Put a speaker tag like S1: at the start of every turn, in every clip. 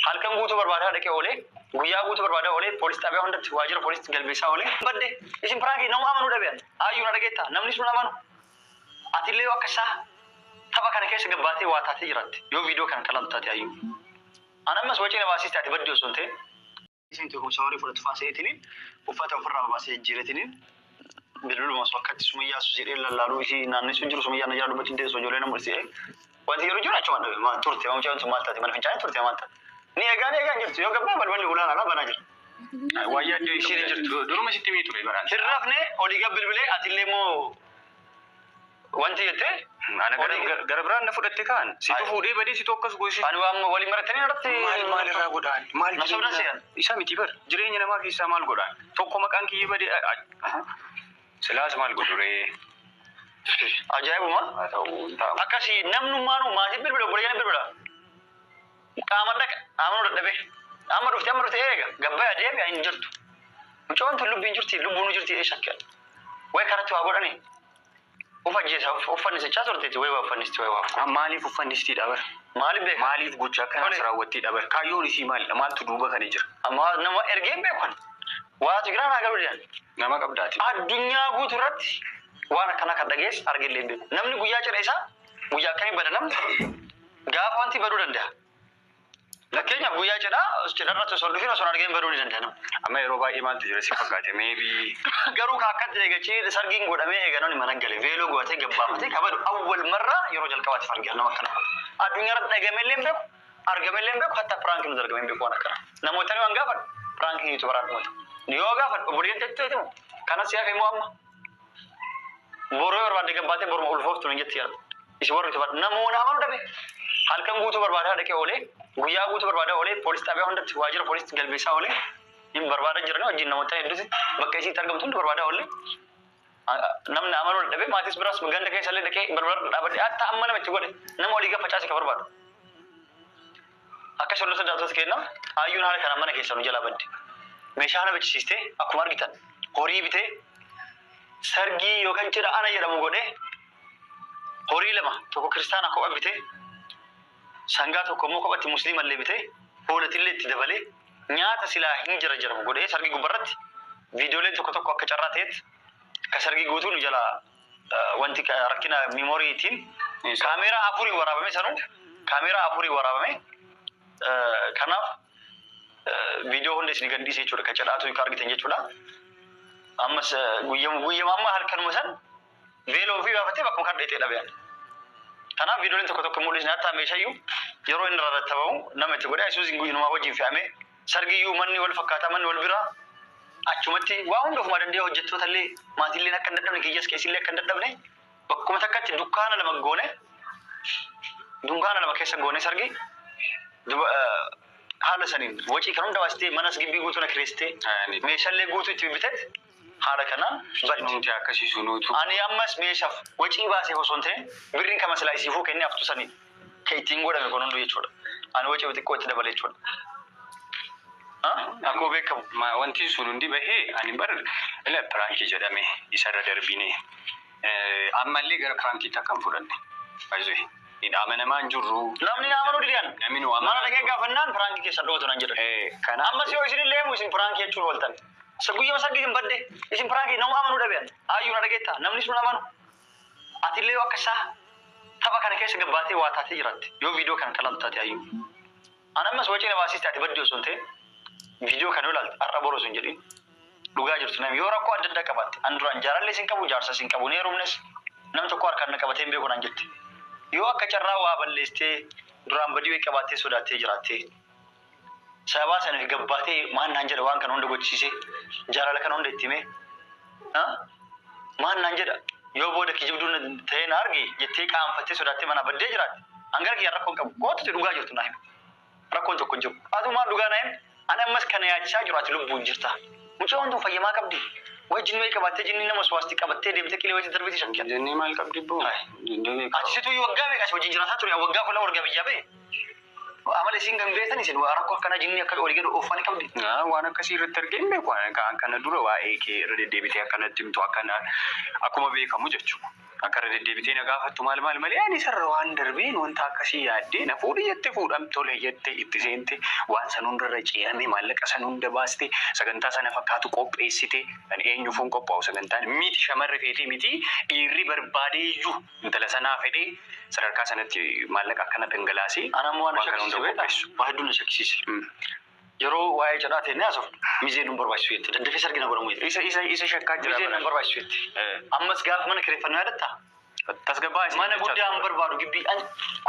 S1: Halkan guutuu barbaadaa dhaqee oolee, guyyaa guutuu barbaadaa oolee, poolis xaabiyaa hundatti waajjira poolisitti galmeessaa oolee. Badde isin prankii nama amanuu dhabean. Ayyuu na dhageetta, namni sun amanu. Atillee yoo akka isaa tapha kana keessa gabbaatee waa taatee jiraatte, yoo viidiyoo kana kalaaltu taate ayyuu. An ammas wacii na baasiste ati baddi osoo hin ta'in. Isin tokko shawarii fudhatu faa se'eetiniin uffata ofirraa babaasee jijjiireetiniin bilbiluma osoo akkatti Sumayyaa asus jedhee lallaaluu isii naannessu jiru, Sumayyaa na jala dubbachuu hin teessu, ijoollee nama si'ee wanti yeroo jiru achuma dhabe. Maal turte mucaan sun, maal taate, mana fincaanii turte, maal taate? Ni eegaa, ni eegaa, hin jirtu. Yoo gabbaa balballi ulaan alaa banaa jira.
S2: Waa yaaddoo
S1: Isiin hin jirtu.
S2: Duruma sitti himee ture baraan.
S1: Hin rafne, olii gad bilbilee, atillee immoo wanti jettee.
S2: Ana gara biraan na fudhatte kaan. Situ fuudhee badee, situ akkas goosise.
S1: Ani waan waliin maratanii irratti.
S2: Maal maal irraa godhaan? Maal
S1: Na sobdaa se'an.
S2: Isa miti bar. Jireenya namaa keessaa maal godhaan? Tokko maqaan kiyya badee, silaas maal godhu ree?
S1: Ajaa'ibuma.
S2: Haa ta'u, hin ta'amu.
S1: Akkasii namnummaanuu maatiin bilbila, obboleeyyan bilbila. Qaama dhaqa amanuu dadhabee. Amma dhufte, amma dhufte, eega gabbaya deebi'a, hin jirtu. Mucaan tun lubbiin jirti, lubbuun jirti ee shakkii. Way karatti waa godhani. Uf ajjeesa, uf fannisichaa turteeti, way waa uffannisti, way waa.
S2: Maaliif uffannistiidha bar?
S1: Maaliif beeka?
S2: Maaliif gocha akkanaas raawwattiidha bar? Kaayyoon isii maalidha? Maaltu duuba kana jira?
S1: Amma nama ergee hin beekan. Waatu jira naa galuu didan.
S2: Nama qabdaati.
S1: Addunyaa guutuu irratti waan akkanaa kan dhagees argellee hin beeku. Namni guyyaa cidha isaa guyyaa akkamii bada? Namni gaafa wanti baduu danda'a. Fakkeenyaaf guyyaa cidhaa cidha irratti osoo hin dhufin, osoo hin argeen baduu ni danda'a namni.
S2: Amma yeroo baay'ee maaltu jira si fakkaate? Maybe
S1: Garuu ka akkatti eegachii sargiin godhamee eega namni mana gale veeloo godhatee gabbaafatee ka badu awwal marraa yeroo jalqabaatiif argina nama akkana godhu. Addunyaa irratti dhagamellee hin beeku, argamellee hin beeku, hatta prankii nu dargamee hin beeku waan akkana. Namoota waan gaafadhu prankii YouTuberaan dhumatu. Yoo gaafadhu obboleeyyan teetti himu kanas si hafe immoo amma boroo yoo barbaadde gabbaatee boruma ulfooftu nan jetti yaadu. Isin warri YouTuber namoota amanuu dhabe. Halkan guutuu barbaadaa dhaqee oolee, guyyaa guutuu barbaadaa oolee, poolis xaabiyaa hundatti waajjira poolisitti galmeessaa oolee, hin barbaadaa jiranii wajjin namoota hedduuti bakka isiitti argamtu hundi barbaadaa oolee. Namni amanuu dadhabee, maatis biraas ganda keessa illee dhaqee balbala dhaabadhe, hatta amma nama itti godhe nama olii gad facaase ka barbaadu. Akka hordoftoota daawwattoota keenyaa, hayyuun haala kanaan mana keessaa nu jalaa badde. Meeshaa na bichisiistee, akkuma argitan horii bitee, sargii yookaan cidha ana jedhamu godhee, horii lama, tokko kiristaana kopha bitee, sangaa tokko immoo kophatti musliimallee bitee, hoolatillee itti dabalee, nyaata silaa hin jira jedhamu godhee, sargii gubbarratti viidiyooleen tokko tokko akka carraa ta'etti ka sargii guutuu nu jalaa wanti rakkina memoryitiin kaameeraa afurii waraabame, sanuu kaameeraa afurii waraabame. Kanaaf viidiyoo hunda isin gadhiise jechuudha, ka cidhaatu ka argitan jechuudha. Ammas guyyama guyyama amma halkanuma san veeloo ofii baafatee bakkuma kan dheexee dhabe. Kanaaf viidiyooleen tokko tokko mul'isne, hatta meeshaayyuu yeroo inni rarrattabamu nama itti godhee, Isuuziin guyyumaa wajjin fe'amee, sargiyyuu manni wal fakkaataa, manni wal biraa, achumatti waa hunda ofumaa danda'ee, hojjettoota illee maatiilleen akka hin dadhabne, kiyyas keessillee akka hin dadhabne, bakkuma takkatti dukkaana lama goone, dunkaana lama keessa goone sargii. Duba haala saniin wacii kan hunda baastee, manas gibbii guutuu na kireessitee, meeshaalee guutuu itti bibiteet, haala kanaan badde.
S2: Nuti akkasii sunuutu.
S1: Ani ammas meeshaaf wacii baasee osoo hin ta'in, birriin kama silaa isiifuu kennee haftu sanii kan ittiin godhame kun hunduu jechuudha. Ani wacii xiqqoo itti dabale jechuudha. Akkuma beekamu.
S2: Wanti sun hundi bahee, ani bar ila prankii jedhame isarra darbine, ammallee gara prankiitti akka hin fudhanne. Baay'ee hin amanamaa hin jirru.
S1: Namni na amanuu didan.
S2: Namni nu
S1: Mana
S2: amanaa
S1: dhaqee gaafannaan prankii keessan dhootu nan jedhan.
S2: Kanaaf
S1: Ammas yoo isin illee himu isin prankii jechuun ooltan. Isa guyyama sargii hin badde isin prankii nama amanuu dhabean. Ayyuu na dhageetta, namni sun amanu. Atillee yoo akka isaa tapha kana keessa gabbaatee waa taatee jiraatte, yoo viidiyoo kana kalaaltu taate ayyuu. An ammas wacii na baasiste ati baddi osoo hin ta'in, viidiyoo kana yoo ilaalte har'a boru osoo hin jedhin dhugaa jirtu namni yoo rakkoo adda addaa qabaatte, an duraan jaalallee sin qabu, jaarsa sin qabu, ni heerumnes, nam tokko harkaan na qabatee hin beeku naan jette. Yoo akka carraa waa balleessitee, duraan badii wayii qabaattee sodaattee jiraattee, sababaa saniif gabbaatee maal naan jedha, waan kana hunda gochisiisee, jaalala kana hunda itti himee maal naan jedha, yoo booda kijibduu ta'ee na arge jettee qaanfattee sodaattee manaa baddee jiraatte, hangara kiyyaan rakkoon qabu, kootuti dhugaa jirtu naa himi. Rakkoon tokko hin jiru. Atumaan dhugaa naa himi. Ani ammas kana yaachisaa jiru, ati lubbuun jirta. Mucayyoon tun fayyamaa qabdi. Wayi jinni wayii qabaattee, jinni nama suwaasti qabattee deemtee qilee wayiitti darbiti shakkiyan.
S2: Jennee maal qabdi boo?
S1: Ati situ waggaa meeqa si wajjin jiraataa ture? Waggaa 12 erga biyyaa bahe. Amala isiin kan beektan isin rakkoo akkanaa jinni akka olii gad oofanii qabdi.
S2: Waan akkasii irratti argee hin beeku. Kan kana dura waa'ee kee irra deddeebitee akkanatti himtu akkana akkuma beekamu jechuudha. Akka irra deddeebitee na gaafattu maal maal malee ani isarra waan darbeen wanta akkasii yaaddee na fuudhi jettee fuudham tole jettee itti seente waan san hundarra ce'ame maallaqa san hunda baaste sagantaa sana fakkaatu qopheessite ani eenyuufuun qophaa'u sagantaan miti shamarri feetee miti dhiirri barbaadee iyyuu intala sanaa fedhee sadarkaa sanatti maallaqa akkana dhangalaasee
S1: Ana ammoo waan na
S2: waan kana hunda
S1: shakkisiise beektaa?
S2: qopheessu.
S1: Waa hedduu na shakkisiise. Yeroo waa'ee cidhaa ta'e ni haasofnu. Mizeen nu barbaachisu jette. Daddafee sargi na godhamu jette.
S2: Isa isa isa shakkaa jira.
S1: Mizeen nu barbaachisu jette. Ammas gaafa mana kireeffannoo yaadatta?
S2: Tasgabbaa isin
S1: Mana guddaa hin barbaadu gibbii.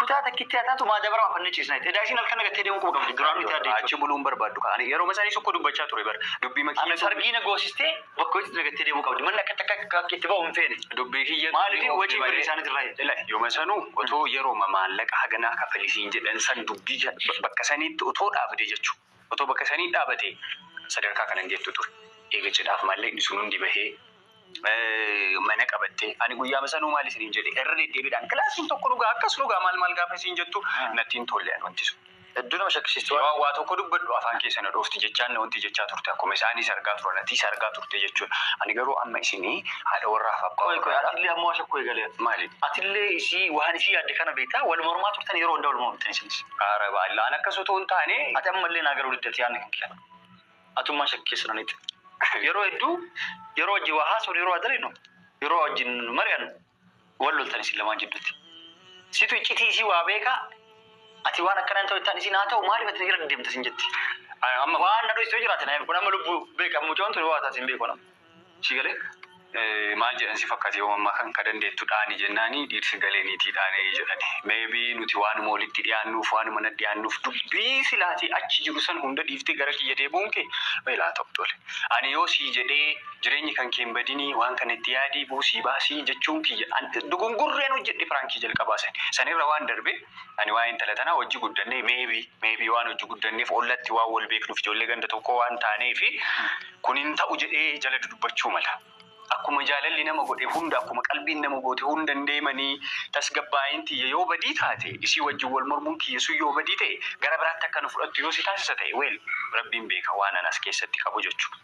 S1: Kutaa takkitti haa taatu maa dabara afannee ciisna jette. Edaa isiin halkan nagattee deemuu quba qabdi. Duraan nuti yaadde
S2: Achi
S1: jechuudha.
S2: buluun barbaaddu kaani yeroo isaanii sukko dubbachaa ture bara dubbii
S1: Ana
S2: makiyya
S1: sargii na goosistee bakka hojiitti nagattee deemuu qabdi. Manni akka takka akka itti ba'u hin feene.
S2: Dubbii kiyya
S1: Maaliif wacii birrii isaaniitti irraa
S2: Ila yooma sanuu otoo yeroo maallaqa haganaa kafalisiin jedhan san dubbii bakka saniitti otoo dhaabde jechuudha. Otoo bakka sanii dhaabate sadarkaa kanan geettu ture. Eega cidhaaf maallaqni sun hundi bahee mana qabattee ani guyyaa sanuu maal isiniin jedhe irra deddeebiidhaan kilaasiin tokko dhugaa akkas dhugaa maal maal gaafa isiin jettu natti hin tolle ani wanti sun.
S1: Hedduu nama shakkisiisti.
S2: Yoo waa tokko dubbadhu afaan keessa na dhoofti jechaan wanti jechaa turte akkuma isaanis argaa turan atis argaa turte jechuudha. Ani garuu amma isinii haadha warraaf abbaa
S1: Qoy qoy
S2: warraadha.
S1: atillee ammoo shakkuu eegalee.
S2: Maali?
S1: Atillee isii waan isii yaadde kana beektaa wal mormaa turtan yeroo hundaa wal mormtan isinis.
S2: Aara baallaan akkas otoo hin taane
S1: Ati ammallee naa galuu diddati yaadni kan kiyya. Atummaan shakkeessa nanitti. Yeroo hedduu yeroo wajjin waa haasofnu yeroo adarinu yeroo wajjin mari'annu wal loltan isin lamaan jidduutti. Situ iccitii isii waa beekaa ati waan akkanaan ta'u ittaan isiin haa ta'u maaliif ati jala deemta sin jetti.
S2: Amma
S1: Waan na dhoysee jiraate na kun amma lubbuu beeka mucaan tun waa taate hin beeku nama. Si galee?
S2: Maal jedhan si fakkaate yoo ammaa kan dandeettu dhaani jennaani dhiirsi galee niitii dhaanee jedhani. Maybe nuti waanuma walitti dhiyaannuuf waanuma na dhiyaannuuf dubbii silaatii achi jiru san hunda dhiiftee gara kiyya deebi'uun kee beelaa ta'u tole. Ani yoo sii jedhee jireenyi kan kee hin badinii waan kana itti yaadii buusii baasii jechuun kiyya dogongorreen hojjedhe piraankii jalqabaa san. Sanirra waan darbe ani waa'ee intala tanaa hojii guddannee maybe waan hojii guddanneef ollatti waan wal beeknuuf ijoollee ganda tokko waan taaneefi kun hin ta'u jedhee jala dubbachuu mala. Akkuma jaalalli nama godhe hunda akkuma qalbiin nama goote hunda hin deemanii tasgabbaa'in tiyya yoo badii taate isii wajjin wal mormuun kiyya sun yoo badii ta'e gara biraatti akka nu fudhattu yoo si taasisa ta'e weel rabbiin beeka waan anas keessatti qabu jechuudha.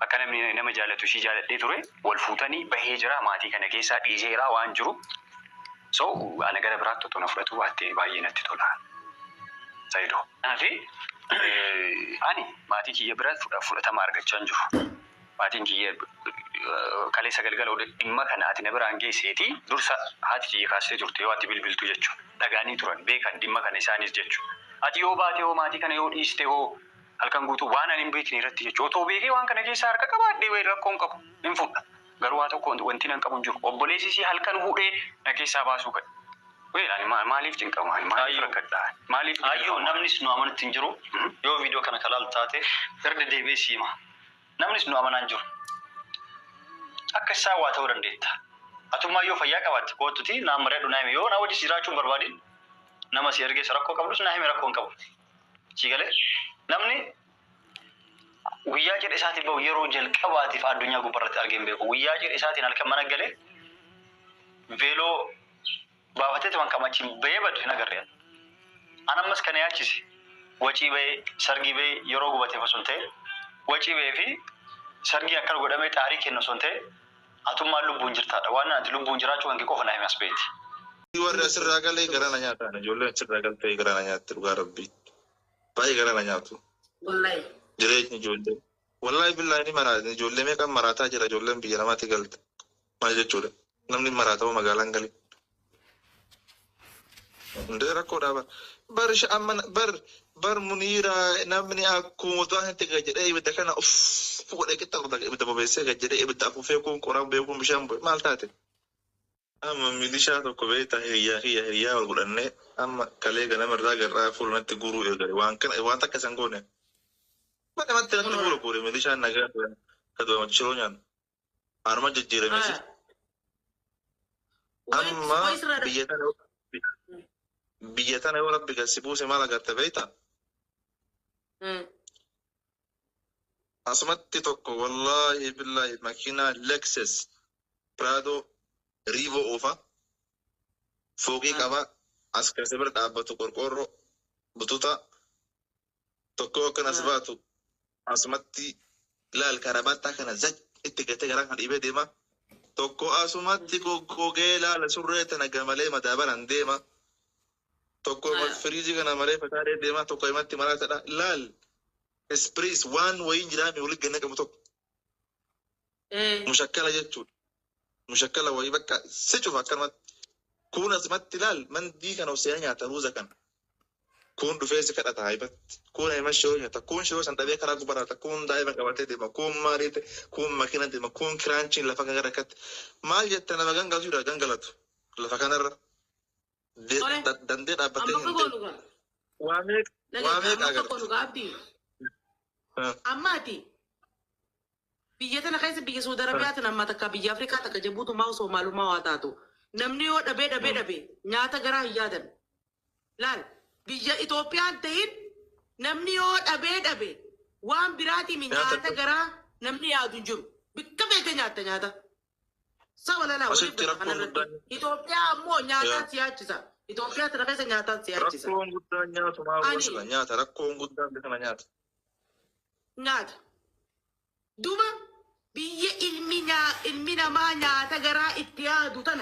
S2: Akka namni nama jaalatu ishii jaaladhee ture wal fuutanii bahee jira maatii kana keessaa dhiiseeraa waan jiru. So ana gara biraatti otoo na fudhatu baattee baay'ee natti tola. Saayidoo. Kanaaf ani maatii kiyya bira fudhatama argachaa hin jiru. Maatiin kiyya kaleessa galgala dhimma kana ati na biraan geesseeti dursa haati kiyya kaastee turte yoo ati bilbiltu jechuudha. Dhagaanii turan beekan dhimma kana isaanis jechuudha. Ati yoo baate hoo maatii kana yoo dhiiste hoo halkan guutuu waan ani hin beekne irratti jechuudha. Otoo beekee waan kana keessaa harka qabaadhee wayii rakkoon qabu hin fudha. Garuu waa tokko wanti nan qabu hin jiru. Obboleessi isii halkan fuudhee na keessaa baasuu qabu. Wayii ani maaliif cinqama? Maaliif rakkadhaa? Maaliif?
S1: Ayyoo namnis nu amanutti hin jiru. Yoo viidiyoo kana kalaalu taate irra deddeebi'ee siima. Namnis nu amanaa hin jiru. Akka isaa waa ta'uu dandeetta. Atummaa yoo fayyaa qabaatte kootuti naan mari'adhu naa himi yoo na wajjin jiraachuu hin barbaadin nama si ergeessa rakkoo qabdus naa himi rakkoo hin qabu. Si galee namni guyyaa cidha isaatiin bahu yeroo jalqabaatiif addunyaa gubbaarratti argee hin beeku. Guyyaa cidha isaatiin halkan mana galee veeloo baafatee turan kam achiin bahee badu hin agarre. An ammas kana yaachise wacii bahee sargii bahee yeroo gubateef osoo hin ta'in wacii bahee fi sargii akkana godhamee xaarii kennu osoo hin ta'in atummaan lubbuun jirtaadha. Waan ati lubbuun jiraachuu kan kee qofa naa himi as baheeti.
S3: Warri asirraa galee gara na nyaatan ijoolleen asirraa galtee gara na nyaatti dhugaa rabbii. Baay'ee gara na nyaatu.
S4: Wallahi.
S3: Jireenyi ijoollee. Wallahi billahi ni maraata ijoollee meeqan maraataa jira ijoolleen biyya namaatti galte. Maal jechuudha? Namni maraatamu magaalaan galee. Hundee rakkoodhaa bar. Bar amma bar bar muniira namni akkuma utuu asitti gad jedhee ibidda kana uff godhee qixxa ibidda bobeessee gad jedhee ibidda afuufee kun qoraan beekuun bishaan bu'e maal taate? Amma milishaa tokko beektaa hiriyaa kiyya hiriyaa wal godhannee amma kalee ganama irraa garraa fuulumatti guuruu eegale waan kana waan takka isan goone. Manamatti natti guura guure milishaan nagaa kaduma shiroo nyaannu. Anuma jijjiirame si. Amma biyya tana yoo rabbi gad si buuse maal agarta beektaa? Asumatti tokko wallaahi billaahi makiinaa Lexus Prado Rivo oofa fooqii qaba as keessa bira dhaabbatu qorqoorroo bututa tokko akkan as baatu asumatti laal karabaattaa kana zaj itti gatee garaa kan dhiibee deema. Tokko asumatti goggogee laala surree tana gamalee madaabalaan deema. Tokko firiijii kana malee fataaree deema. Tokko himatti maraatadha. Laal ispiriis waan wayiin jiraame walitti ganna qabu tokko. Mushakkala jechuudha. Mushakkala wayii bakka si cufa akkanumatti. Kun asumatti laal mandii kana osoo nyaata ruuza kana. Kun dhufee si kadhata haibatti. Kun hima shiroo nyaata. Kun shiroo san dhabee karaa gubaraata. Kun daa'ima qabatee deema. Kun maalii ta'e. Kun makiina deema. Kun kiraanchiin lafa kan rakkate. Maal jetta nama gangalatu gangalatu. Lafa kanarra. Dandee dhaabbatee
S4: Amma
S3: hin
S4: akka goonu gaa.
S3: Waa
S4: Dhageessa
S3: meeqa
S4: amma akka
S3: agarta?
S4: goonu gaa abdii. Amma ati biyya tana keessa biyya Saudi Arabiyaa tana amma takka biyya Afrikaa takka jabuutumaa osoo maalummaa waa taatu. Namni yoo dhabee dhabee dhabee nyaata garaa hin yaadan. Laal biyya Itoophiyaan ta'in namni yoo dhabee dhabee waan biraatiin
S3: Nyaata
S4: nyaata garaa namni yaadu hin jiru. Bikka feete nyaatta nyaata. Saba lalaa waliif
S3: Asitti
S4: gala
S3: rakkoon
S4: kanarratti.
S3: guddaan
S4: Itoophiyaa ammoo nyaataan
S3: yaa
S4: si yaachisa. Itoophiyaa tana keessa nyaataan si yaachisa.
S3: Rakkoon guddaan nyaatu maal
S4: Ani
S3: gosa nyaata rakkoon guddaan kana nyaata.
S4: Nyaata. Duba biyya ilmi namaa nyaata garaa itti yaadu tana.